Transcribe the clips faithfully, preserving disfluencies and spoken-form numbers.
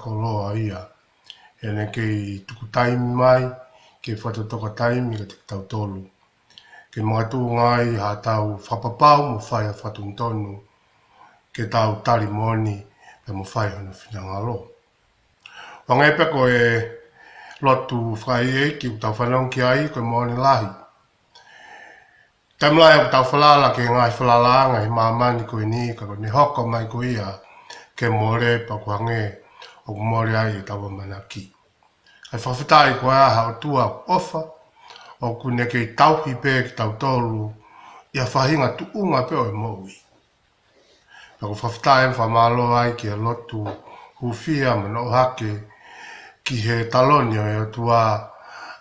koloa ia. ʻEne kei tuku taimi mai, ke fakatokanga taimi kiate kitautolu. Ke makatuʻunga ai haʻatau fakapapau mo fai ha fakatonutonu, ke tau tali moʻoni, pea mo fai hono finangalo. Hangē pē ko e lotu fakaʻeiʻeiki ʻoku tau fanongo ki ai, ko e moʻoni lahi. Taimi lahi ʻoku tau falala ki he ngaahi falalaʻanga ʻi māmani ko eni, ka ko ʻene hoko mai ko ia ke mole, pea ʻoku hangē ʻoku mole ai ʻetau ʻamanaki. ʻOku fakafetaʻi ko e ʻa e ʻOtua ʻofa, ʻoku ne kei tauhi pē kitautolu ʻi ha faʻahinga tuʻunga pē ʻo e moʻui. Pea ʻoku fakafetaʻi mo fakamālō ai ki he lotu hūfia mo noʻo hake ki he taloni ʻo e ʻOtua,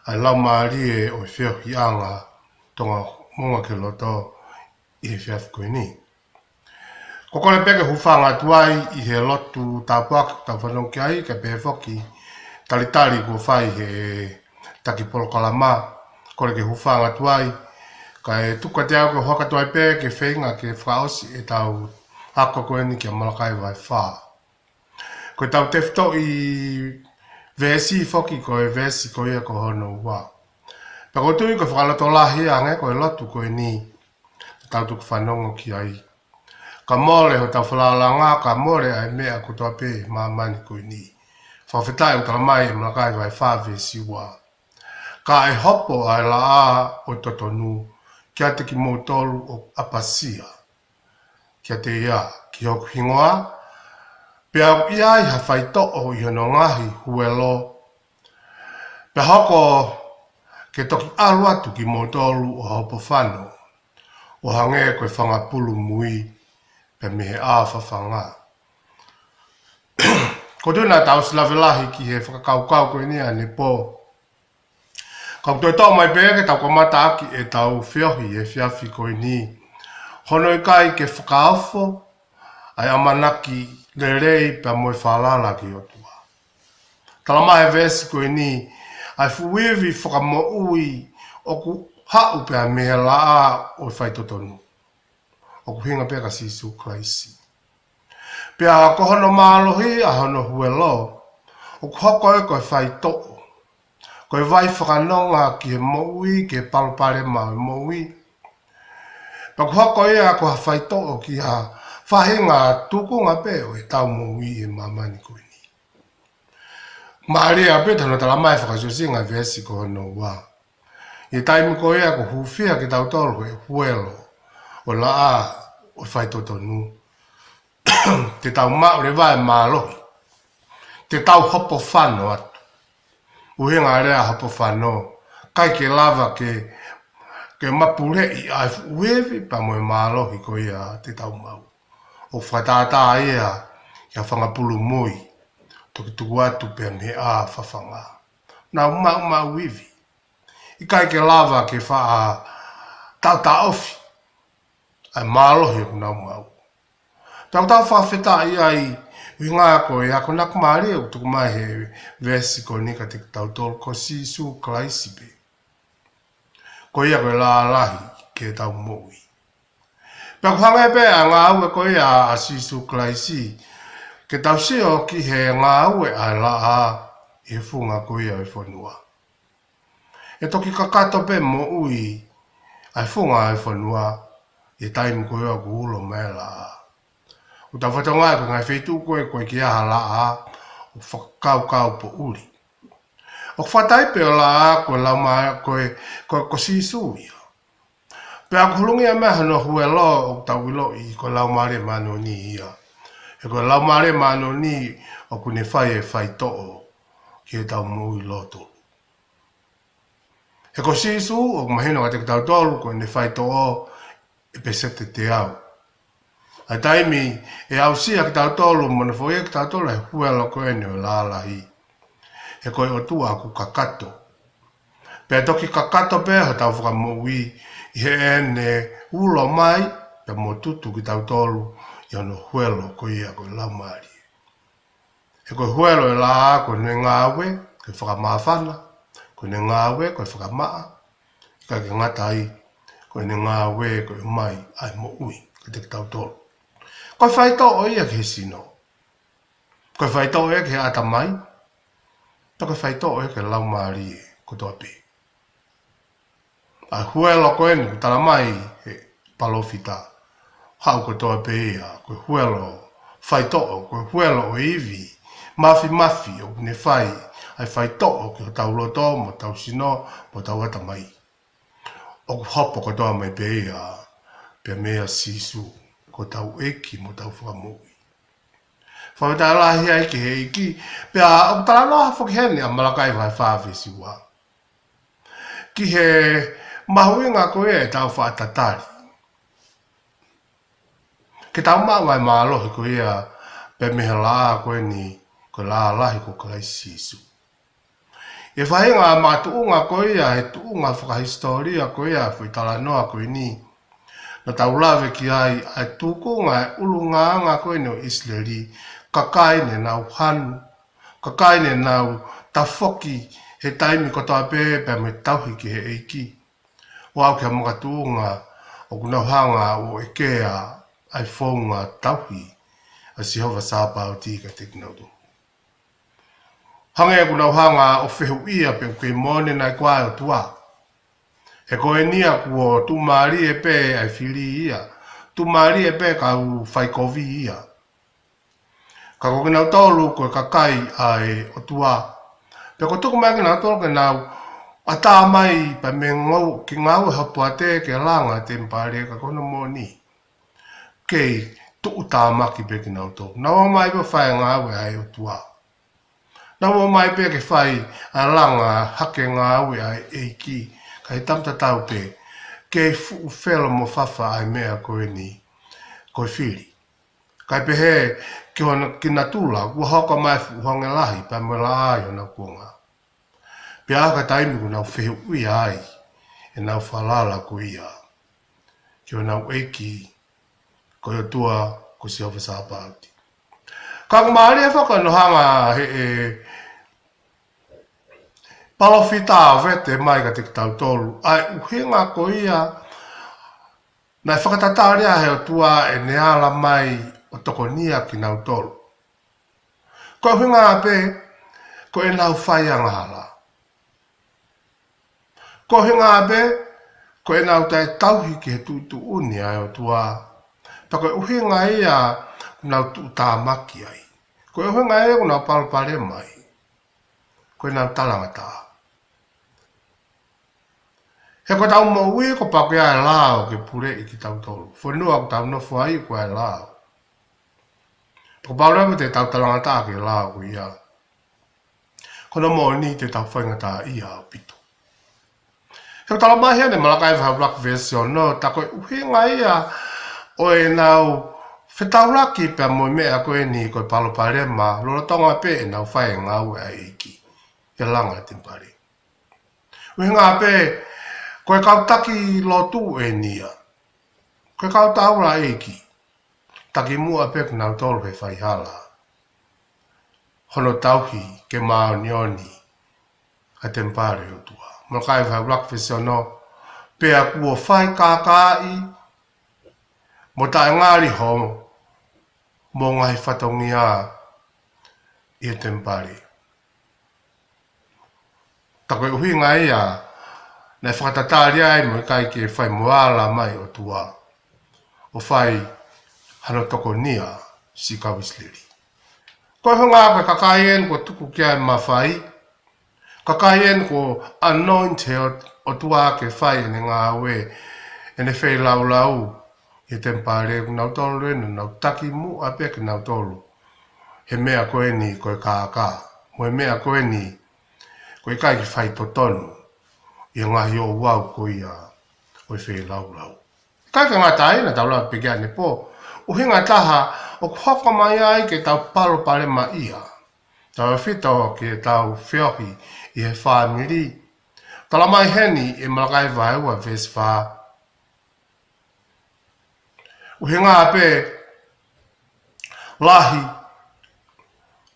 ʻa e laumālie ʻo e feohiʻanga Tonga Moʻunga ki he Loto ʻi he efiafi ko eni. Ko e kole pē ke hūfanga atu ai ʻi he lotu tāpuaki ʻoku tau fanongo ki ai, kae pehē foki talitali kuo fai ʻe he taki polokalama, kole ke hūfanga atu ai, kae tuku kiate au ke u hoko atu ai pē ke feinga ke fakaʻosi ʻetau ako ko eni kia Malakai vahe fā. Ko ʻetau tefitoʻi veesi foki ko e veesi ko ia ko hono ua. Pea ʻoku ou tui ko e fakalotolahi ange ko e lotu ko eni, tau tuku fanongo ki ai. Ka mole hotau falalaʻanga, ka mole ʻa e meʻa kotoa pē ʻi māmani ko eni. Fakafetaʻi ʻoku talamai ʻe Malakai vahe fā veesi ua: Ka ʻe hopo ʻa e laʻā ʻo e totonu kiate kimoutolu ʻoku ʻapasia kiate ia, ki hoku hingoa, pea ʻoku ʻi ai ha faitoʻo ʻi hono ngaahi huelo, pea hoko ke toki ʻalu atu kimoutolu ʻo hopo fano, ʻo hangē ko e fanga pulu mui, pea mei he ʻā fafanga. ʻOku ou tui naʻa tau ʻosi lave lahi ki he fakakaukau ko eni ʻanepō. Ka ʻoku toe toʻo mai pē ke tau kamata ʻaki ʻetau feohi he efiafi ko eni. Hono ʻikai ke fakaofo ʻa e ʻamanaki lelei pea mo e falala ki he ʻOtua. Talamai ʻe he veesi ko eni, ʻa e fuʻu ivi fakamoʻui ʻoku haʻu pē ia mei he laʻā ʻo e faitotonu, ʻoku ʻuhinga pē kia Sīsū Kalaisi. Pea ko hono mālohi ʻa hono huelo, ʻoku hoko ia ko e faitoʻo, ko e vai fakanonga ki he moʻui, ki he palopalema ʻo e moʻui. Pea ʻoku hoko ia ko ha faitoʻo ki ha faʻahinga tuʻunga pē ʻo ʻetau moʻui he māmani ko eni. Mālie pē ʻa hono talamai fakaʻosiʻosinga ʻa e veesi ko hono ua. ʻI he taimi ko ia ʻoku hūfia kitautolu he huelo ʻo e laʻā ʻo e faitotonu, te tau maʻu leva e mālohi. Te tau hopo fano atu. ʻUhinga ʻa e lea hopo fano, ʻikai ke lava ke, ke mapuleʻi ʻa e fuʻu ivi pea mo e mālohi ko ia te tau maʻu. ʻOku fakatātā ia ki ha fanga pulu mui, toki tuku atu pē ia mei he ʻā fafanga. Nau maʻumaʻu ivi. ʻIkai ke lava ke faʻa taʻotaʻofi ʻa e mālohi ʻoku nau maʻu. Pea ʻoku tau fakafetaʻi ai, ʻuhinga ko e akonaki mālie ʻoku tuku mai he veesi ko eni kiate kitautolu, ko Sīsū Kalaisi pē. Ko ia ko e lālahi ki heʻetau moʻui. Pea ʻoku hangē pē ʻa e ngāue ko ia ʻa Sīsū Kalaisi, ke tau sio ki he ngāue ʻa e laʻā ʻi he funga ko ia ʻo e fonua. ʻE toki kakato pē moʻui ʻa e funga ʻo e fonua ʻi he taimi ko ia ʻoku ulo mai e laʻā. ʻOku tau fatongia ko e ngaahi feituʻu ko ē ʻoku ʻikai ke ʻi ai ha laʻā, ʻoku fakakaukau poʻuli. ʻOku fakatātā pē ʻo e laʻā ko e lauma-, ko e, ko, ko Sīsū ia. Pea ʻoku hulungia mai hono huelo ʻoku tau ʻiloʻi ko e Laumālie Māʻoniʻoni ia. He ko e Laumālie Māʻoniʻoni ʻoku ne fai e faitoʻo ki heʻetau moʻui lōtolu. He ko Sīsū ʻoku mahino kiate kitautolu ko ʻene faitoʻo ʻe peseti teau. ʻA e taimi ʻe aʻusia kitautolu, mo ne foaki kiate kitautolu ʻa e huelo ko eni ʻo e lālahi. He ko e ʻOtua ʻoku kakato. Pea toki kakato pē hotau fakamoʻui ʻi heʻene ulo mai, pea mo tutu kitautolu ʻi hono huelo ko ia ko e Laumālie. He ko e huelo ʻo e laʻā ko ʻene ngāue ko e fakamāfana, ko ʻene ngāue ko e fakamaʻa, ʻikai ke ngata ai, ko ʻene ngāue ko e ʻomai ʻa e moʻui kiate kitautolu. Ko e faitoʻo ia ki he sino. Ko Ko e faitoʻo ia ki he ʻatamai, pea ko e faitoʻo ia ki he laumālie kotoa pē. ʻA e huelo ko eni, ʻoku tala mai he palōfita, haʻu kotoa pē ia ko e huelo faitoʻo, ko e huelo ʻo e ivi māfimafi ʻoku ne fai ʻa e faitoʻo ki hotau loto, mo hotau sino, mo hotau ʻatamai. ʻOku hopo kotoa mai pē ia pea meia Sīsū, ko hotau ʻEiki mo hotau Fakamoʻui. Fakafetaʻi lahi ai ki he ʻEiki. Pea ʻoku talanoa foki heni ʻa Malakai vahe fā veesi ua ki he mahuʻinga ko ia ʻetau faʻa tatali, ke tau maʻu ʻa e mālohi ko ia pea mei he laʻā ko eni, ko e laʻā lahi ko Kalaisi Sīsū. ʻI he faʻahinga makatuʻunga ko ia he tuʻunga fakahisitōlia ko ia foʻi talanoa ko eni, naʻa tau lave ki ai, ʻa e tukunga e ʻulungaanga ko eni ʻo ʻIsileli, kakai ne nau hanu, kakai ne nau tafoki he taimi kotoa pē pea mo e tauhi ki he ʻEiki, ʻo aʻu ki he makatuʻunga ʻoku nau hanga ʻo ʻekea ʻa e founga tauhi ʻa Sihova Sāpaoti kiate kinautolu. Hangē ʻoku nau hanga ʻo fehuʻia pe ʻoku kei moʻoni nai koā ʻa e ʻOtua. He ko eni ia kuo tuʻumālie pē ʻa e fili ia, tuʻumālie pē kau faikovi ia. Ka ko kinautolu ko e kakai ʻa e ʻOtua, pea kuo tuku mai kinautolu ke nau ʻatā mai pea mo e ngāue, ke ngāue hopoate ke langa e temipale, ka ko hono moʻoni, kei tuʻutāmaki pē kinautolu. Nau ō mai pē ʻo fai e ngāue ʻa e ʻOtua. Nau ō mai pē ke fai ʻa e langa hake ngāue ʻa e ʻEiki, ka ʻi he taimi tatau pē, kei fuʻu felo mo fafa ʻa e meʻa ko eni, ko e fili. Kae pehē ki hona, ki natula, kuo hoko mai fuʻu honge lahi pea mo e laʻā ʻi honau kuonga. Pea ʻi he taimi kuo nau fehuʻia ai ʻenau falala ko ia ki honau ʻEiki, ko e ʻOtua ko Sihova Sāpaoti. Ka ʻoku mālie foki hono hanga ʻe he palōfita ʻo vete mai kiate kitautolu ʻa e ʻuhinga ko ia naʻe fakatatali ai ʻe he ʻOtua ʻene ala mai ʻo tokonia kinautolu. Ko e ʻuhinga pē ko ʻenau fai angahala. Ko e ʻuhinga pē ko ʻenau taʻetauhi ki he tuʻutuʻuni ʻa e ʻOtua. Pea ko e ʻuhinga ia ʻoku nau tuʻutāmaki ai. Ko e ʻuhinga ia ʻoku nau palopalema ai. Ko ʻenau talangataʻa. He ko ʻetau moʻui kuo pau ke ʻi ai e lao ke puleʻi kitautolu. Fonua ʻoku tau nofo ai kuo ʻi ai e lao. Kuo pau leva ke tau talangataʻa ki he lao ko ia. Ko hono moʻoni te tau faingataʻaʻia ʻaupito. He ʻoku tala mai heni ʻe Malakai vahe ʻuluaki veesi ono, tā ko e ʻuhinga ia ʻo ʻenau fetaulaki pea mo e meʻa ko eni ko e palopalema, lolotonga pē ʻenau fai e ngāue ʻa e ʻEiki, ke langa e temipale. ʻUhinga pē, ko e kau taki lotu eni ia. Ko e kau taulaʻeiki. Takimuʻa pē kinautolu he faihala hono tauhi ke māʻoniʻoni ʻa e temipale ʻo e ʻOtua. Malakai vahe ʻuluaki veesi ono, pea kuo fai kākaaʻi mo taʻengali hoʻomou ngaahi fatongia ʻi he temipale. Tā ko e ʻuhinga ia naʻe fakatatali ai mo ʻikai ke fai mo ala mai ʻOtua ʻo fai hano tokonia siʻi kau ʻIsileli. Ko e ʻuhinga ko e kakai eni kuo tuku ki ai e mafai, kakai eni kuo anoint ʻe he ʻOtua ke fai ʻene ngāue, ʻene feilaulau ʻi he temipale, kinautolu eni naʻa nau takimuʻa pē kinautolu he meʻa ko eni ko e kākā, mo e meʻa ko eni ko e ʻikai ke fai totonu ʻi he ngaahi ouau ko ia ʻo e feilaulau. ʻIkai ke ngata ai, naʻa tau lave pē ki ai ʻanepō, ʻuhinga ʻe taha ʻoku hoko mai ai ke tau palopalemaʻia, tautefito ki heʻetau feohi ʻi he fāmili. Tala mai heni ʻe Malakai vahe ua veesi fā, ʻuhinga pē lahi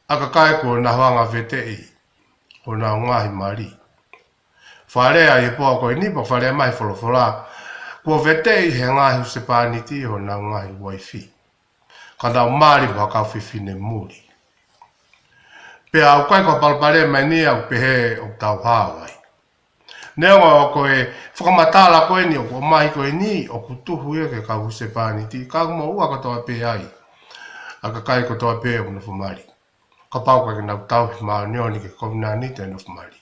ʻa e kakai kuo nau hanga ʻo veteʻi honau ngaahi mali. Fakalea ʻi he pō ko eni, pea fakalea mai he folofola, kuo veteʻi ʻe he ngaahi husepāniti honau ngaahi uaifi, ka nau mali mo ha kau fefine muli. Pea ʻoku ʻikai ko ha palopalema eni ʻoku pehē ʻoku tau hao ai. Neongo ko e fakamatala ko eni ʻoku ʻomai ko eni ʻoku tuhu ia ki he kau husepāniti, ka ʻoku moʻua kotoa pē ai ʻa e kakai kotoa pē ʻoku nofo mali. Kapau ʻoku ʻikai ke nau tauhi māʻoniʻoni ki he kovinānite ʻo e nofo mali,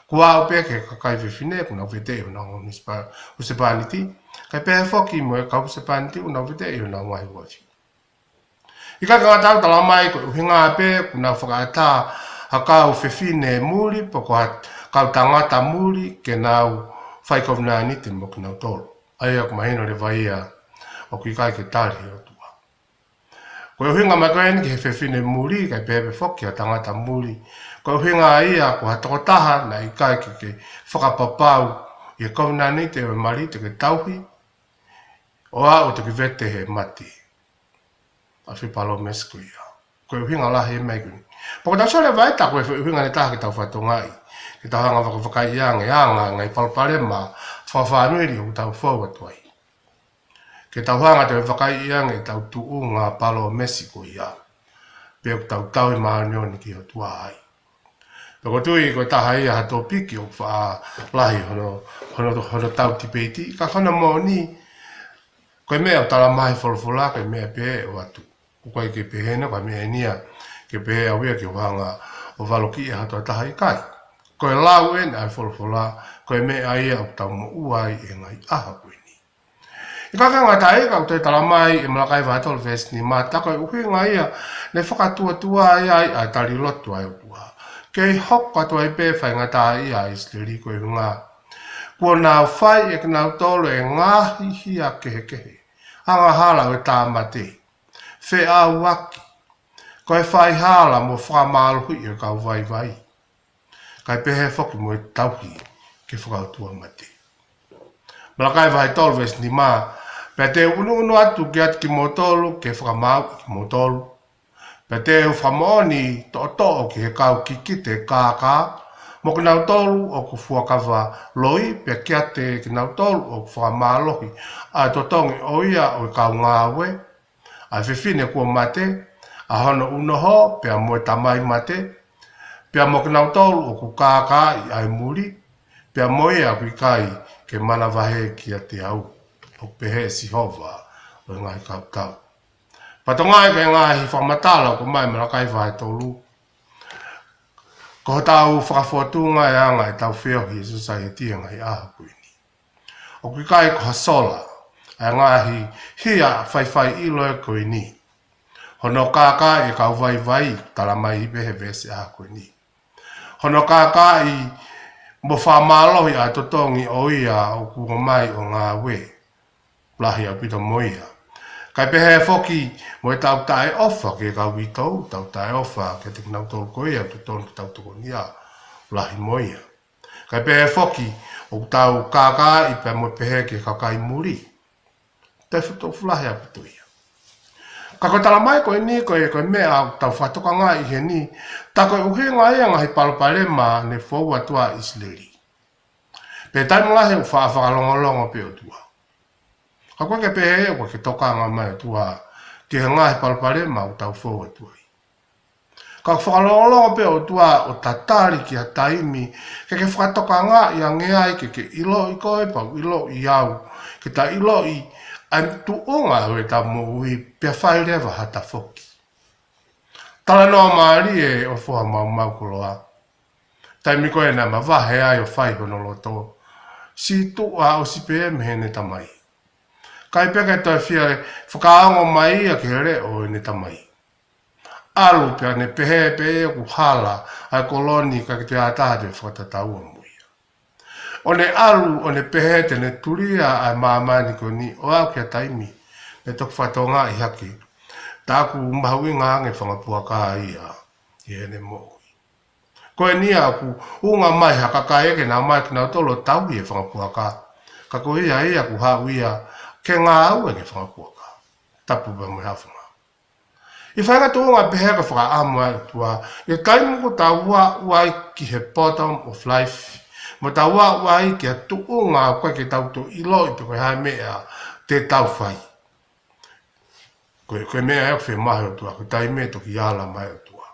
kuo aʻu pē ki he kakai fefine ʻoku nau veteʻi honau husepā-, husepāniti, kae pehē foki mo e kau husepāniti ʻoku nau veteʻi honau ngaahi uafi. ʻIkai ke ngata ai, talamai ko e ʻuhinga pē ʻoku nau fakaʻatā ha kau fefine muli, pe ko ha kau tangata muli ke nau fai kovinānite mo kinautolu. ʻA ia ʻoku mahino leva ia ʻoku ʻikai ke tali ʻe he ʻOtua. Ko e ʻuhinga mai ko eni ki he fefine muli, kae pehē pē foki ha tangata muli, ko e ʻuhinga ia ko ha tokotaha naʻe ʻikai ke, ke fakapapau ʻi he kovinānite ʻo e mali te ke tauhi, ʻo aʻu ʻo toki vete he mate. ʻA e foʻi palōmesi ko ia. Ko e ʻuhinga lahi e meʻa ko eni. Pea ko e tau sole vaita ko e foʻi ʻuhinga ʻe taha ke tau fakatokangaʻi, ke tau hanga ʻo vakavakaiʻi ange ʻa e ngaahi palopalema fakafāmili ʻoku tau fou atu ai. Ke tau hanga ʻo vakavakaiʻi ange ʻetau tuʻunga palōmesi ko ia, pe ʻoku tau tauhi māʻoniʻoni ki he ʻOtua ai. Pea ʻoku ou tui ko e taha ia ha tōpiki ʻoku faʻa lahi hono, hono, hono tau tipeiti, ka ko hono moʻoni, ko e meʻa ʻoku talamai ʻe he folofola, ko e meʻa pē ʻoku ʻoatu. ʻOku ʻikai ke pehē naʻa ko e meʻa eni ia ke pehē ʻe au ia ke u hanga ʻo valokiʻi ha tokotaha, ʻikai. Ko e lau eni ʻa e folofola, ko e meʻa ia ʻoku tau moʻua ai he ngaahi ʻaho ko eni. ʻIkai ke ngata ai, ka ʻoku toe talamai ʻe Malakai vahe tolu veesi nima, tā ko e ʻuhinga ia naʻe fakatuotuai ai ʻa e tali lotu ʻa e ʻOtua, ke hoko atu ai pē faingataʻaʻia ʻa ʻIsileli, ko e ʻuhinga kuo nau fai ʻe kinautolu e ngaahi hia kehekehe, angahala ʻo e tāmate, feʻauaki, ko e faihala mo e fakamālohiʻi ʻo e kau vaivai, kae pehē foki mo e tauhi ke fakaʻotua mate. Malakai vahe tolu veesi nima, pea te u ʻunuʻunu atu kiate kimoutolu ke fakamaauʻi kimoutolu. Pea te u fakamoʻoni toʻotoʻo ki he kau kikite kākā, mo kinautolu ʻoku fuakava loi, pea kiate kinautolu ʻoku fakamālohi ʻa e totongi ʻo ia ʻo e kau ngāue, ʻa e fefine kuo mate, ʻa hono ʻunoho, pea mo e tamai mate, pea mo kinautolu ʻoku kākaaʻi ʻa e muli, pea mo ia ʻoku ʻikai ke manavahē kiate au, ʻoku pehē ʻe Sihova ʻo e ngaahi kautau. Pea tokangaʻi ki he ngaahi fakamatala ʻoku ʻomai ʻe Malakai vahe tolu, ko hotau fakafōtunga e anga ʻetau feohi he sosaieti he ngaahi ʻaho ko eni. ʻOku ʻikai ko ha sola ʻa e ngaahi hia faifai ʻilo ē ko eni. Hono kākaaʻi e kau vaivai, talamai pē he veesi ʻaho ko eni. Hono kākaaʻi mo fakamālohi ʻa e totongi ʻo ia ʻoku ʻomai ʻo ngāue, lahi ʻaupito mo ia. Kae pehē foki mo e tau taʻeʻofa ki he kau uitou, tau taʻeʻofa kiate kinautolu ko ia ʻoku totonu ke tau tokonia, lahi mo ia. Kae pehē foki ʻoku tau kākaaʻi pea mo pehē ki he kakai muli. Te futo fulahi ʻaupito ia. Ka ko e talamai ko eni ko e, ko e meʻa ʻoku tau fakatokangaʻi heni, tā ko e ʻuhinga ia e ngaahi palopalema naʻe fou atu ai ʻa ʻIsileli. Pea taimi lahi ʻoku faʻa fakalongolongo pē ʻOtua. Ka ʻoku ʻikai ke pehē ʻoku ʻikai ke tokanga mai ʻOtua ki he ngaahi palopalema ʻoku tau fou atu ai. Ka ʻoku fakalongolongo pē ʻOtua ʻo tatali ki ha taimi ke ke fakatokangaʻi ange ai, ke ke ʻiloʻi koe pea u ʻiloʻi au, ke ta ʻiloʻi ʻa e tuʻunga ʻo ʻeta moʻui pea fai leva ha tafoki. Talanoa mālie ʻo e foha maumau koloa. Taimi ko ē naʻe mavahe ai ʻo fai hono loto, sītuʻa ʻosi pē ia mei heʻene tamai. ʻIkai pē ke toe fie fakaongo mai ia ki he leʻo ʻo ʻene tamai. ʻAlu pea ne pehē pē ʻoku hala ʻa e kolo ni, ʻikai ke toe ʻi ai ha taha te fakatataua mo ia. ʻO ne ʻalu, ʻo ne pehē te ne tulia ʻa e māmani ko eni ʻo aʻu ki ha taimi naʻe toki fakatokangaʻi hake, tā ʻoku mahuʻinga ange fanga puaka ia ʻi heʻene moʻui. Ko eni ia ʻoku ʻunga mai ha kakai ē ke nau ō mai kinautolu ʻo tauhi e fanga puaka. Ka ko ia ia ʻoku haʻu ia ke ngāue ki he fanga puaka. Tapu pē mo e hafunga. ʻI he faʻahinga tuʻunga pehē ko e fakaʻamu ʻa e ʻOtua, ʻi he taimi ʻoku tau aʻu ai ki he bottom of life, mo tau aʻu ai ki ha tuʻunga ʻoku ʻikai ke tau toe ʻiloʻi pe ko e hā e meʻa te tau fai. Ko e, ko e meʻa ē ʻoku fiemaʻu ʻe he ʻOtua, ko e taimi ē toki ala mai ʻOtua.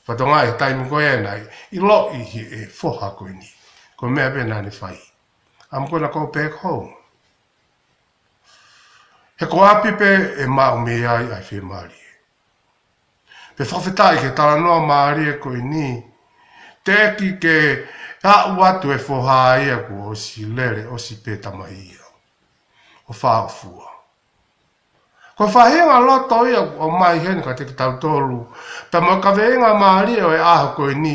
Fatongia he taimi ko ē naʻe ʻiloʻi ʻe he foha ko eni ko e meʻa pē naʻa ne fai, I'm gonna go back home. He ko ʻapi pē ʻe maʻu mei ai ʻa e fiemālie. Pea fakafetaʻi ki he talanoa mālie ko eni, teʻeki ke aʻu atu e foha ia kuo ʻosi lele, ʻosi pē tamai ia ʻo fāʻofua. Ko e faʻahinga loto ia ʻoku ʻomai heni kiate kitautolu, pea mo e kaveinga mālie ʻo e ʻaho ko eni,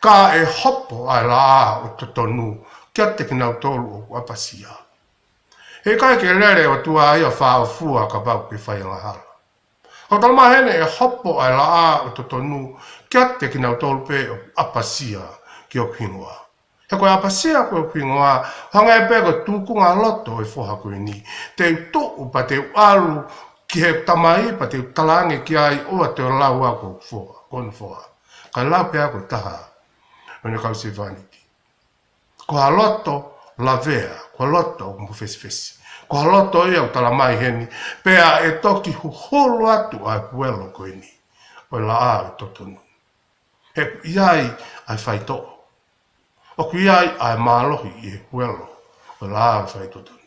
ka ʻe hopo ʻa e laʻā ʻo e totonu kiate kinautolu ʻoku ʻapasia. He ʻikai ke lele ʻOtua ia ʻo fāʻofua kapau ʻoku ke fai angahala. Ka ʻoku talamai heni ʻe hopo ʻa e laʻā ʻo e totonu kiate kinautolu pē ʻoku ʻapasia ki hoku hingoa. He ko e ʻapasia ki hoku hingoa, hangē pē ko e tūkunga loto ʻo e foha ko eni. Te u tuʻu pea te u ʻalu ki he tamai pea te u talaange ki ai, ʻoua te u lau au ko hoku foha, ko hono foha. Kae lau pē au ko e taha ʻo ʻene kau sevāniti. Ko ha loto lavea, ko ha loto mafesifesi. Ko ha loto ia ʻoku talamai heni, pea ʻe toki huhulu atu ʻa e huelo ko eni ʻo e laʻā ʻo e totonu. He ʻoku ʻi ai ʻa e faitoʻo. ʻOku ʻi ai ʻa e mālohi ʻi he huelo ʻo e laʻā ʻo e faitotonu.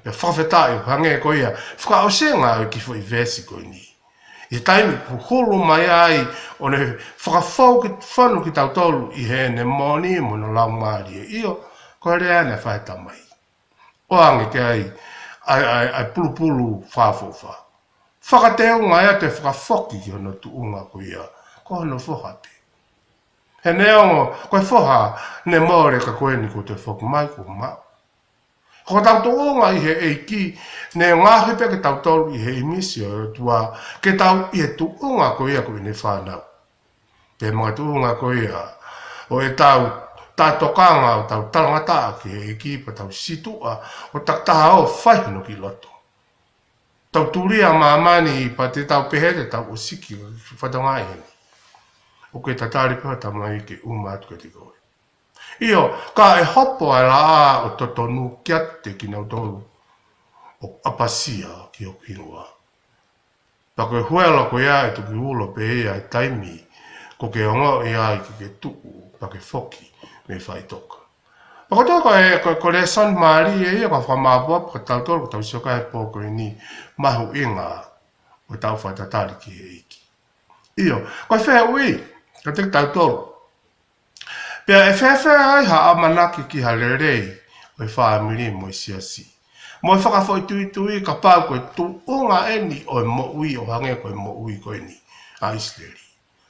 Pea fakafetaʻi ʻoku hangē ko ia fakaʻosinga ʻo e kiʻi foʻi veesi ko eni. ʻI he taimi ʻoku huhulu mai ai ʻo ne fakafou ki fonu kitautolu ʻi heʻene moʻoni mo hono laumālie, ʻio, ko e lea naʻe fai ʻe he tamai. ʻOange ki ai ʻa e, ʻa e, ʻa e pulupulu fakaʻofoʻofa. Fakateunga ia ʻo toe fakafoki ki hono tuʻunga ko ia ko hono foha pē. He neongo ko e foha ne mole ka ko eni kuo toe foki mai kuo maʻu. Ko hotau tuʻunga ʻi he ʻEiki, ne ngaohi pē kitautolu ʻi he ʻīmisi ʻo e ʻOtua ke tau ʻi he tuʻunga ko ia ko ʻene fānau. Pea makatuʻunga ko ia ʻo ʻetau taʻetokanga ʻo tau talangataʻa ki he ʻEiki pea tau situʻa ʻo takitaha ʻo fai hono kiʻi loto. Tau tulia māmani pea te tau pehē te tau ʻosiki, fatongia eni. ʻOku ke tatali pē ho tamai ke ʻuma atu kiate koe. ʻIo, ka ʻe hopo ʻa e laʻā ʻo e totonu kiate kinautolu ʻoku ʻapasia ki hoku hingoa. Pea ko e huelo ko ia ʻe toki ulo pē ia he taimi ʻoku ke ongoʻi ai ke ke tuʻu pea ke foki mei faʻitoka. Pea ko e toko e, ko, ko e lēsoni mālie ia ʻoku fakamāʻopoʻopo kiate kitautolu, ko ʻetau sio ki ai he pō ko eni, mahuʻinga ʻo ʻetau fakatatali ki he ʻEiki. ʻIo, ko e fehuʻi kiate kitautolu. Pea ʻe fēfē ai ha ʻamanaki ki ha lelei ʻo e fāmili mo e siasi, mo e fakafoʻituitui kapau ko e tuʻunga eni ʻo e moʻui ʻo hangē ko e moʻui ko eni ʻa ʻIsileli?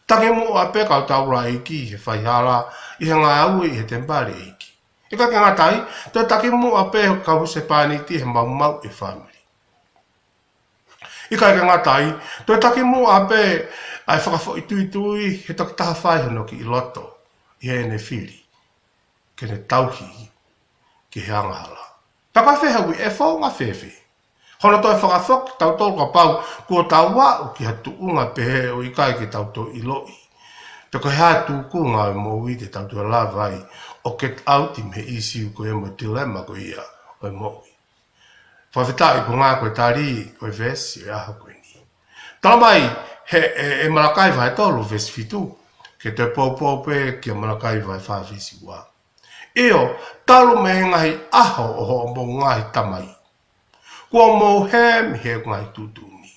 Takimuʻa pē kau taulaʻeiki he faihala, ʻi he ngāue ʻi he temipale ʻa e ʻEiki. ʻIkai ke ngata ai, toe takimuʻa pē kau husepāniti he maumau ʻa e fāmili. ʻIkai ke ngata ai, toe takimuʻa pē ʻa e fakafoʻituitui he takitaha fai hono kiʻi loto ʻi heʻene fili ke ne tauhi ki he angahala. Pea ko e fehuʻi, ʻe founga fēfē hono toe fakafoki kitautolu kapau kuo tau aʻu ki ha tuʻunga pehē ʻo ʻikai ke tau toe ʻiloʻi pe ko e hā e tūkunga ʻo e moʻui te tau toe lava ai ʻo get out mei he ʻīsiu ko ia mo e dilemma ko ia ʻo e moʻui? Fakafetaʻi ko e ngaahi ko e tali ʻo e veesi ʻo e ʻaho ko eni. Talamai he, ʻe, ʻe Malakai vahe tolu veesi fitu, ke toe poupou pē kia Malakai vahe fā veesi ua. ʻIo, talu mei he ngaahi ʻaho ʻo hoʻomou ngaahi tamai, kuo mou hē mei he ngaahi tuʻutuʻuni.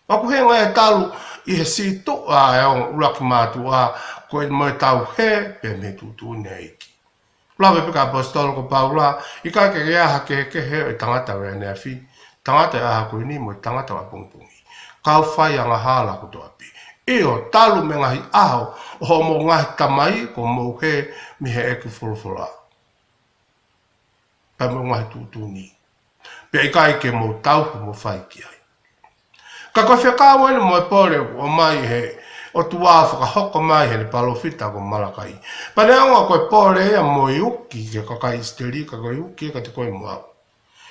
ʻOku hē ngai talu ʻi he situʻa ʻa e ongo ʻuluaki mātuʻa, ko e mo e tau hē pē mei he tuʻutuʻuni ʻa e ʻEiki. Lave pē ki he ʻaposetolo ko Paula, ʻikai ke ʻi ai ha kehekehe ʻo e tangata ʻo e ʻaneafi, tangata ʻo e ʻaho ko eni mo e tangata ʻo e ʻapongipongi. Kau fai angahala kotoa pē. ʻIo, talu mei he ngaahi ʻaho ʻo hoʻomou ngaahi tamai kuo mou hē mei heʻeku folofola pea mo e ngaahi tuʻutuʻuni, pea ʻikai ke mou tauhi mo fai ki ai. Ka ko e fekau eni mo e pole ʻoku ʻomai ʻe he ʻOtua ʻo fakahoko mai heʻene palōfita ko Malakai. Pea neongo ko e pole ia mo e uki ki he kakai ʻIsileli, ka ko e uki kiate koe mo au.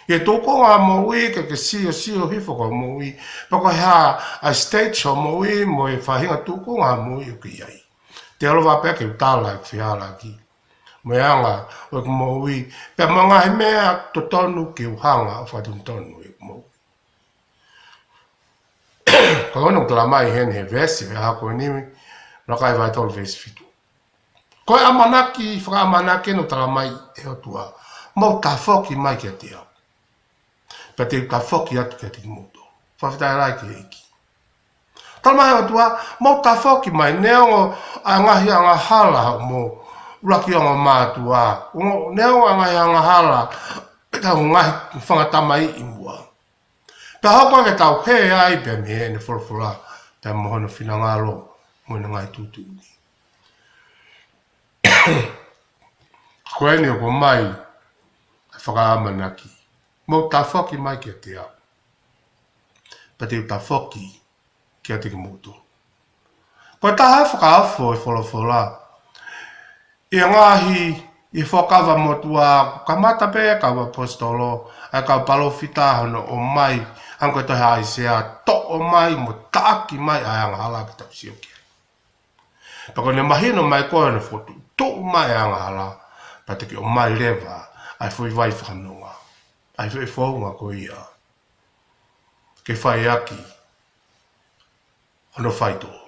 ʻI he tūkunga moʻui ke ke siosio hifo ki he moʻui, pea ko e hā ʻa e stage ʻo e moʻui mo e faʻahinga tūkunga moʻui ʻoku ke ʻi ai. Te u ʻalu ā pē ke u tala ʻeku fehālaaki mo e anga ʻo ʻeku moʻui, pea mo e ngaahi meʻa totonu ke u hanga ʻo fakatonutonu ʻeku moʻui. Ka ko hono talamai heni he veesi ʻo e ʻaho ko eni, Malakai vahe tolu veesi fitu. Ko e ʻamanaki, fakaʻamanaki ʻoku talamai ʻe he ʻOtua, mou tafoki mai kiate au, pea te u tafoki atu kiate kimoutolu. Fakafetaʻi lahi ki he ʻEiki. Talamai ʻe he ʻOtua, mou tafoki mai, neongo ʻa e ngaahi angahala ʻo hoʻomou ʻuluaki ongo mātuʻa, neongo ʻa e ngaahi angahala ʻetau ngaahi fanga tamai ʻi muʻa. Pea hoko ʻa e tau hē ai pea mei heʻene folofola, pea mo hono finangalo, mo ʻene ngaahi tuʻutuʻuni. Ko eni ʻoku ʻomai ʻa e fakaʻamanaki, mou tafoki mai kiate au, pea te u tafoki kiate kimoutolu. Ko e taha e fakaofo ʻo e folofola ʻi he ngaahi, ʻi he Fuakava Motuʻa, kamata pē kau ʻaposetolo, ʻa e kau palōfita hono ʻomai, hangē ko e tohi ʻa ʻAisea, toʻo mai mo taʻaki mai ʻa e angahala ke tau sio ki ai. Pea ko ʻene mahino mai ko ē hono fokotuʻutuʻu mai ʻa e angahala, pea te ke ʻomai leva ʻa e foʻi vai fakanonga, ʻa e foʻi founga ko ia ke fai ʻaki hono faitoʻo.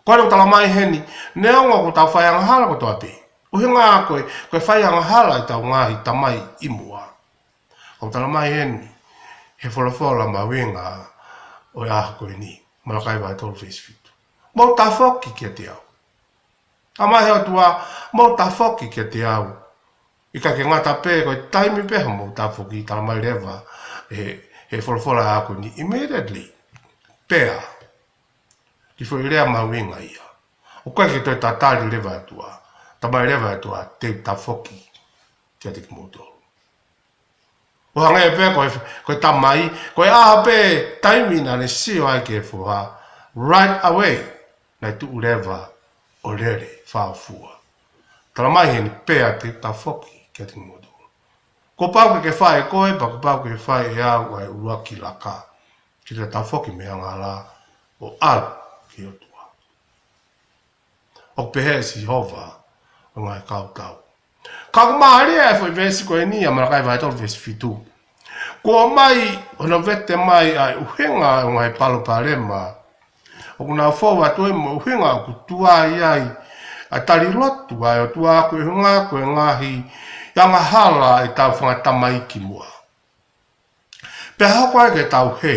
Ko eni ʻoku talamai heni, neongo ʻoku tau fai angahala kotoa pē, ʻuhinga ko e, ko e fai angahala ʻetau ngaahi tamai ʻi muʻa. ʻOku talamai heni he folofola mahuʻinga ʻo e ʻaho ko eni, Malakai vahe tolu veesi fitu. Mou tafoki kiate au. Talamai ʻe he ʻOtua, mou tafoki kiate au. ʻIkai ke ngata pē, ko e taimi pē hoʻomou tafoki, talamai leva ʻe he, he folofola ʻaho ko eni, immediately. Pea, kiʻi foʻi lea mahuʻinga ia. ʻOku ʻikai ke toe tatali leva ʻe he ʻOtua. Talamai leva ʻe he ʻOtua, te u tafoki kiate kimoutolu. ʻO hangē pē ko e, ko e tamai, ko e ʻaho pē taimi naʻa ne sio ai ki he foha, right away, naʻe tuʻu leva ʻo lele fāʻofua. Talamai heni, pea te u tafoki kiate kimoutolu. Kuo pau ke ke fai ʻe koe, pea kuo pau ke fai ʻe au ʻa e ʻuluaki laka, ke ta tafoki mei he angahala ʻo ʻalu ki he ʻOtua. ʻOku pehē ʻe Sihova ʻo e ngaahi kautau. Ka ʻoku mālie ʻa e foʻi veesi ko eni ʻa Malakai vahe tolu veesi fitu. Kuo ʻomai hono vete mai ʻa e ʻuhinga ʻo e ngaahi palopalema ʻoku nau fou atu ai mo e ʻuhinga ʻoku tuai ai ʻa e tali lotu ʻa e ʻOtua, ko e ʻuhinga ko e ngaahi angahala ʻetau fanga tamai ki muʻa. Pea hoko ai ke tau hē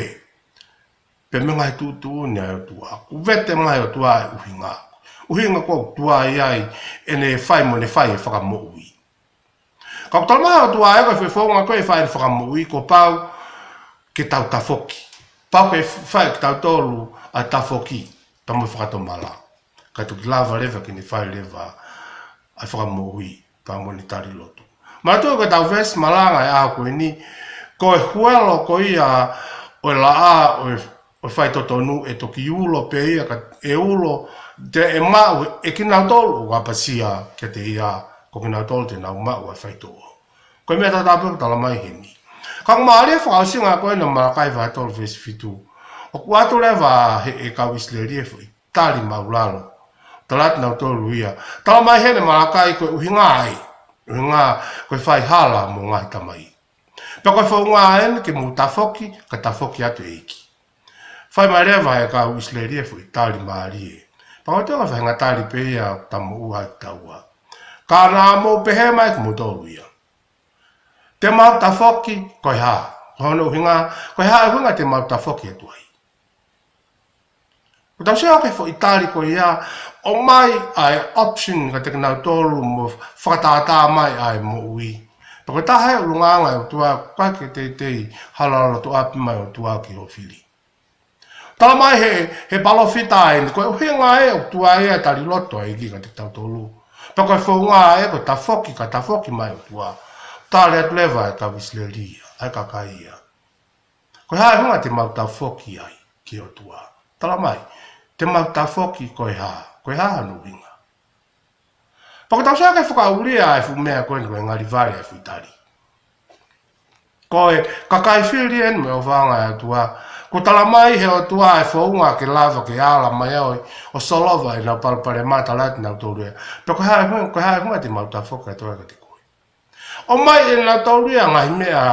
pea mei he ngaahi tuʻutuʻuni ʻa e ʻOtua. Kuo vete mai ʻe he ʻOtua ʻa e ʻuhinga. ʻUhinga ʻoku tuai ai ʻene fai mo ʻene fai e fakamoʻui. Ka ʻoku talamai ʻe he ʻOtua ʻa e ko e foʻi founga ko ē ʻe fai ai e fakamoʻui, kuo pau ke tau tafoki. Pau ke fai ʻe kitautolu ʻa e tafoki, pea mo e fakatomala. Kae toki lava leva ke ne fai leva ʻa e fakamoʻui pea mo ʻene tali lotu. Manatuʻi ko ʻetau veesi malanga ʻo e ʻaho ko eni, ko e huelo ko ia ʻo e laʻā ʻo e, ʻo e faitotonu ʻe toki ulo pē ia, ka ʻe ulo, te ʻe maʻu ʻe kinautolu ʻoku ʻapasia kiate ia, ko kinautolu te nau maʻu ʻa e faitoʻo. Ko e meʻa tatau pē ʻoku talamai heni. Ka ʻoku mālie e fakaʻosinga ko ena ʻa Malakai vahe tolu veesi fitu. ʻOku ʻoatu leva ʻe he, ʻe he kau ʻIsileli e foʻi tali māʻulalo. Tala atu nautolu ia. Talamai heni ʻe Malakai ko e ʻuhinga ē. ʻUhinga ko e fai hala mo e ngaahi tamai. Pea ko e founga eni ke mou tafoki, ka tafoki atu ʻEiki. Fai mai leva ʻe he kau ʻIsileli e foʻi tali mālie. Pea ko e toenga faʻahinga tali pē ia ʻoku ta moʻua ai kitaua. Ka naʻa mou pehē mai kimoutolu ia, te mau tafoki, ko e hā? Ko hono ʻuhinga, ko e hā e ʻuhinga te mau tafoki atu ai? ʻOku tau sio ki he foʻi tali ko ia, ʻomai ʻa e option kiate kinautolu mo fakatātā mai ʻa e moʻui. Pea ko e taha e ʻulungaanga ʻo e ʻOtua, ʻoku ʻikai ke teitei halalotoʻapi mai ʻOtua ki hoʻo fili. Talamai ʻe he, he palōfita eni, ko e ʻuhinga ē ʻoku tuai ai e tali lotu ʻa e ʻEiki kiate kitautolu. Pea ko e founga ē ko e tafoki, ka tafoki mai ʻOtua. Tali atu leva ʻe he kau ʻIsileli ia, ʻa e kakai ia. Ko e hā e ʻuhinga te mau tafoki ai ki he ʻOtua? Talamai, te mau tafoki ko e hā? Ko e hā hono ʻuhinga? Pea ʻoku tau sio ki he fakaʻulia ʻa e fuʻu meʻa ko eni ko e ngali vale ʻa e fuʻu tali. Ko e kakai fili eni mo e ʻofaʻanga ʻo e ʻOtua. Kuo talamai ʻe he ʻOtua e founga ke lava ke ala mai ai ʻo solova ʻenau palopalema, tala atu nautolu ia. Pea ko e hā e ʻuhinga, ko e hā e ʻuhinga te mau tafoki atu ai kiate koe? ʻOmai ʻe nautolu ia ngaahi meʻa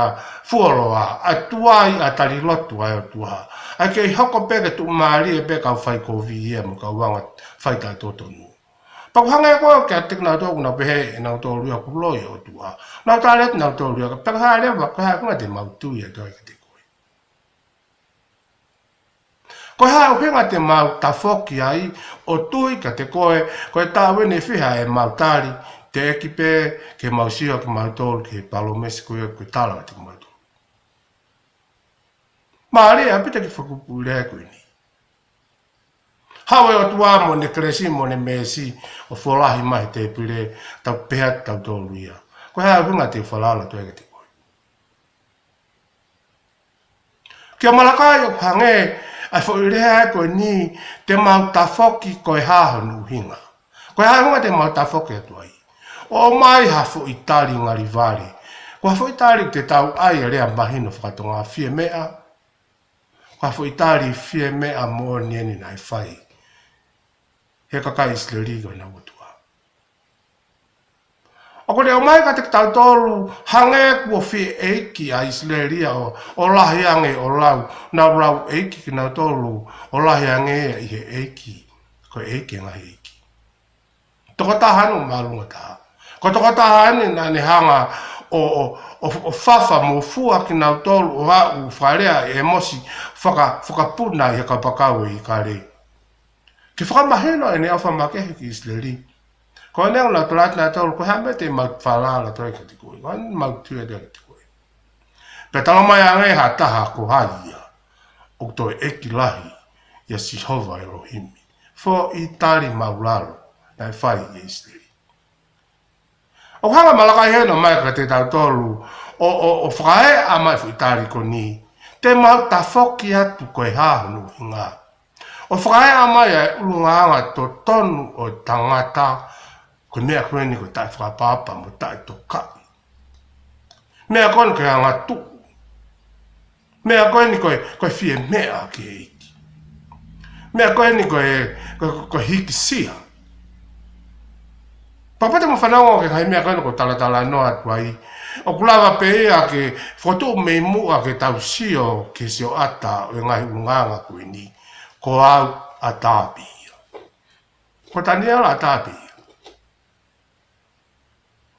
fuoloa, ʻa e tuai, ʻa e tali lotu ʻa e ʻOtua. ʻA ia ke ʻi hoko pē ke tuʻumālie pē kau faikovi ia mo e kau anga fai taʻetotonu. Pea ʻoku hangē ko ē kiate kinautolu ʻoku nau pehē ʻe nautolu ia ʻoku loi ʻa e ʻOtua. Nau tali atu nautolu ia, pea ko e hā leva, ko e hā e ʻuhinga te mau tui atu ai kiate koe? Ko e hā e ʻuhinga te mau tafoki ai ʻo tui kiate koe, ko e taʻu eni ʻe fiha ʻemau tali, teʻeki pē ke mau sio kimautolu ki he palōmesi ko ia kuo tala kiate kimautolu. Mālie ʻaupito e kiʻi fakapulea ko eni. Haʻu e ʻOtua mo ʻene kelesi mo ʻene meesi ʻo folahi mai he tēpile, tau pehē atu tautolu ia. Ko e hā e ʻuhinga te u falala atu ai kiate koe? Kia Malakai, ʻoku hangē ʻa e foʻi lea ko eni, te mau tafoki, ko e hā hono ʻuhinga? Ko e hā e ʻuhinga te mau tafoki atu ai? ʻOmai ha foʻi tali ngalivale. Ko ha foʻi tali te tau ʻai ʻa e lea mahino fakatonga, fie meʻa. Ko ha foʻi tali fie meʻa moʻoni eni naʻe fai he kakai ʻIsileli ki honau ʻOtua. ʻOku ne ʻomai kiate kitautolu, hangē kuo fie ʻeiki ʻa ʻIsileli ia ʻo, ʻo lahi ange ʻo lau, nau lau ʻeiki kinautolu, ʻo lahi ange ʻi he ʻEiki, ko e ʻEiki ʻo e ngaahi ʻeiki. Tokotaha ʻoku māʻolunga taha. Ko e tokotaha eni naʻa ne hanga ʻo, ʻo, ʻo, ʻo fafa mo fua kinautolu ʻo aʻu fakalea ʻe ʻĒmosi faka-, fakapuna ʻi he kapakau ʻo ʻIkale. Ke fakamahino ʻene ʻofa makehe ki ʻIsileli. Ko ʻene ʻoua ʻe tala atu nautolu, ko e hā e meʻa te mau falala atu ai kiate koe, ko e hā e meʻa te mau tui atu ai kiate koe? Pea talamai ange ʻe ha taha, ko hai ia? ʻOku toe ʻEiki lahi ʻia Sihova ʻElohimi. Foʻi tali māʻulalo naʻe fai ʻe ʻIsileli. ʻOku hanga ʻe Malakai heni ʻo ʻomai kiate kitautolu ʻo, ʻo, ʻo fakaeʻa mai e foʻi tali ko eni. Te mau tafoki atu, ko e hā hono ʻuhinga? ʻO fakaeʻa mai ʻa e ʻulungaanga totonu ʻo e tangata, ko e meʻa ko eni ko e taʻefakaʻapaʻapa mo taʻetokaʻi. Meʻa ko eni ko e angatuʻu. Meʻa ko eni ko e, ko e fie meʻa ki he ʻEiki. Meʻa ko eni ko e, ko e, ko e hīkisia. Pea kapau te mou fanongo ki he ngaahi meʻa ko eni ʻoku ou talatalanoa atu ai, ʻoku lava pē ia ke fokotuʻu mei muʻa ke tau sio ki he sioʻata ʻo e ngaahi ʻulungaanga ko eni. Ko au ʻa Taapi ia. Ko Taniela ʻa Taapi ia.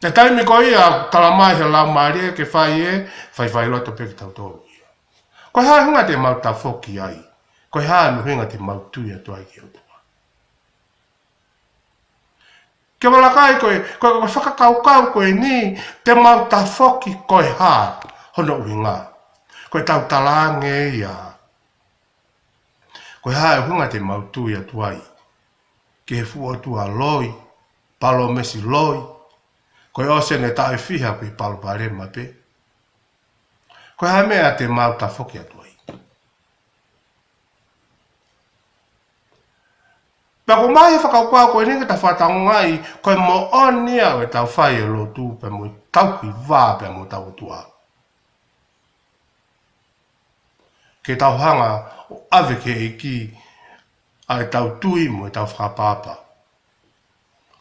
He taimi ko ia ʻoku talamai ʻe he Laumālie ke fai ē, faifai loto pē kitautolu ia. Ko e hā e ʻuhinga te mau tafoki ai? Ko e hā hono ʻuhinga te mau tui atu ai ki he ʻOtua? Kia Malakai, ko e, ko e, ko e fakakaukau ko eni, te mau tafoki, ko e hā hono ʻuhinga? Ko ʻetau talaange ia. Ko e hā e ʻuhinga te mau tui atu ai ki he fuʻu ʻOtua loi, palōmesi loi, ko e ʻosi ʻene taʻu ʻe fiha pea palopalema pē? Ko e hā e meʻa te mau tafoki atu ai? Pea ʻoku ʻomai e fakakaukau ko eni ke tau fakatokangaʻi, ko e moʻoni ia ʻo ʻetau fai e lotu pea mo ʻetau hiva pea mo hotau ʻOtua. Ke tau hanga ʻo ʻave ki he ʻEiki ʻa ʻetau tui mo ʻetau fakaʻapaʻapa.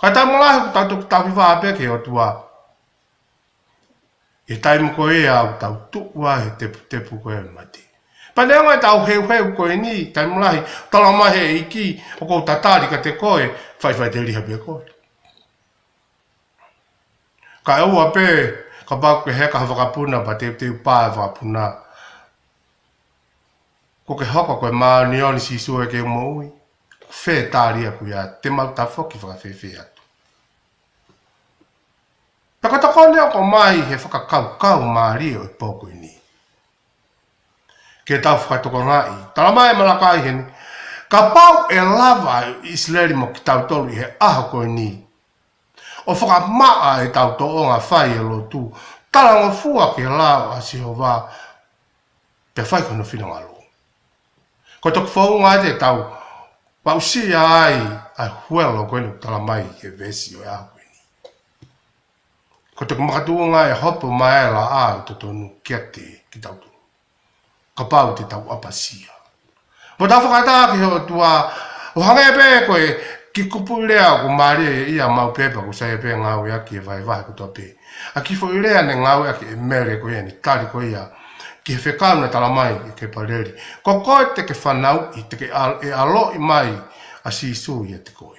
Ka ʻi he taimi lahi ʻoku tau toki tauhi vā pē ki he ʻOtua. ʻI he taimi ko ia ʻoku tau tuʻu ai he teputepu ko ia ʻo e mate. Pea neongo ʻetau heuheu ko eni, taimi lahi, talamai ʻe he ʻEiki, ʻoku ou tatali kiate koe, faifai teliha pē koe. Kae ʻoua pē, kapau ʻoku ke heka ha vakapuna, pea teuteu pā e vakapuna. Kuo ke hoko ko e māʻoniʻoni Sīsū ʻoku ke moʻui. Fē tali ʻaku ia, te mau tafoki fakafēfē atu? Pea ko e tokoni ʻoku ʻomai ʻe he fakakaukau mālie ʻo e pō ko eni ke tau fakatokangaʻi. Talamai ʻe Malakai heni, kapau ʻe lava ʻa ʻIsileli mo kitautolu ʻi he ʻaho ko eni ʻo fakamaʻa ʻetau tōʻonga fai e lotu, talangofua ki he lao ʻa Sihova, pea fai ki hono finangalo. Ko e toki founga ia te tau aʻusia ai ʻa e huelo ko eni ʻoku talamai ʻe he veesi ʻo e ʻaho ko eni. Ko e toki makatuʻunga e hopo mai e laʻā ʻo e totonu kiate kitautolu, kapau te tau ʻapasia mo tau fakaʻatā ki he ʻOtua, ʻo hangē pē ko e Kiʻi kupuʻi lea ʻoku mālie ia maʻu pē pea ʻoku sai pē ngāueʻaki he vahevahe kotoa pē. ʻA e kiʻi foʻi lea naʻe ngāueʻaki ʻe Mele ko ia ʻi he tali ko ia ki he fekau naʻe talamai ʻe Kepaleli. Ko koe te ke fanauʻi, te ke ʻal-, ʻe ʻaloʻi mai ʻa Sīsū ʻiate koe.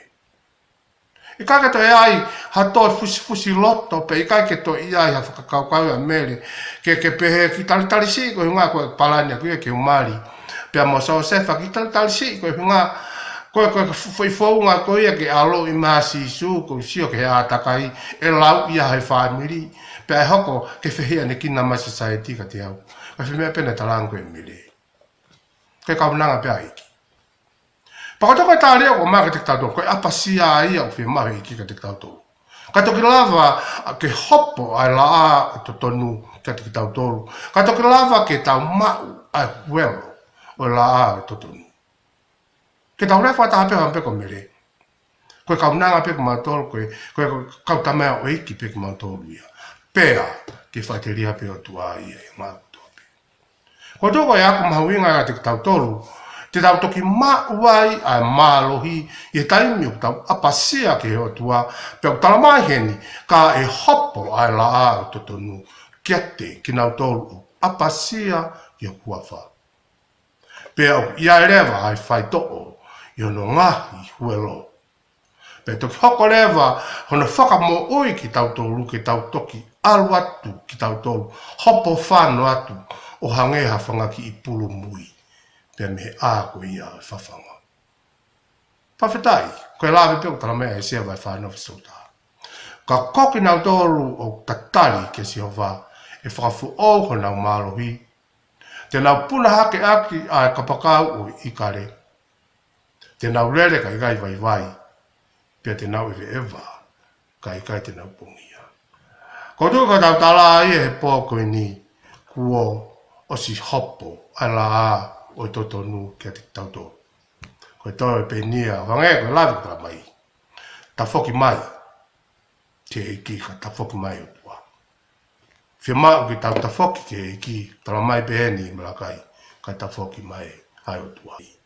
ʻIkai ke toe ʻi ai ha toe fusifusi loto, pea ʻikai ke toe ʻi ai ha fakakaukau ʻa Mele ke, ke pehē kiʻi talitali siʻi ko e ʻuhinga ko e palani ʻaku ia ke u mali. Pea mo Siosefa kiʻi talitali siʻi ko e ʻuhinga ko e, ko e foʻi founga ko ia ke ʻaloʻi mai ʻa Sīsū, ko e sio ki he ʻātakai, ʻe lau ia he fāmili, pea ʻe hoko ke fehiʻanekina mai society kiate au. Ka ko e meʻa pē naʻe talaange ko ē ʻe Mele. Ko e kaunanga pē ʻa e ʻEiki. Pea ko e toko e tali ʻoku ʻomai kiate kitautolu, ko e ʻapasia ia ʻoku fiemaʻu ʻe he ʻEiki kiate kitautolu. Ka toki lava ke hopo ʻa e laʻā ʻo e totonu kiate kitautolu. Ka toki lava ke tau maʻu ʻa e huelo ʻo e laʻā ʻo e totonu. Ke tau lea fakataha pē hangē pē ko Mele. Ko e kaunanga pē kimautolu, ko e, ko e kau tamaioʻeiki pē kimautolu ia. Pea ke faʻiteliha pē ʻOtua ia ʻi he ngaahi kotoa pē. Ko e toko ia ʻoku mahuʻinga kiate kitautolu, te tau toki maʻu ai ʻa e mālohi ʻi he taimi ʻoku tau ʻapasia ki he ʻOtua, pea ʻoku talamai heni, ka ʻe hopo ʻa e laʻā ʻo e totonu kiate kinautolu ʻoku ʻapasia ki hoku huafa. Pea ʻoku ʻi ai leva ʻa e faitoʻo ʻi hono ngaahi huelo. Pea toki hoko leva hono fakamoʻui kitautolu ke tau toki ʻalu atu kitautolu, hopo fano atu ʻo hangē ha fanga kiʻi pulu mui pea mei he ʻā ko ia ʻo e fafanga. Fakafetaʻi, ko e lave pē ʻoku talamai ʻe ʻAisea vahe fānau veesi taha. Ka ko kinautolu ʻoku tatali kia Sihova, ʻe fakafoʻou honau mālohi. Te nau puna hake ʻaki ʻa e kapakau ʻo e ʻikale. Te nau lele kae ʻikai vaivai, pea te nau ʻeveʻeva kae ʻikai te nau pongia. Ko e toko ia ʻoku tau tala ai he pō ko eni, kuo ʻosi hopo ʻa e laʻā ʻo e totonu kiate kitautolu. Ko e toe pē eni ia, hangē ko e lave ʻoku talamai. Tafoki mai ki he ʻEiki, ka tafoki mai ʻOtua. Fiemaʻu ke tau tafoki ki he ʻEiki, talamai pē eni ʻe Malakai, ka tafoki mai ʻa e ʻOtua.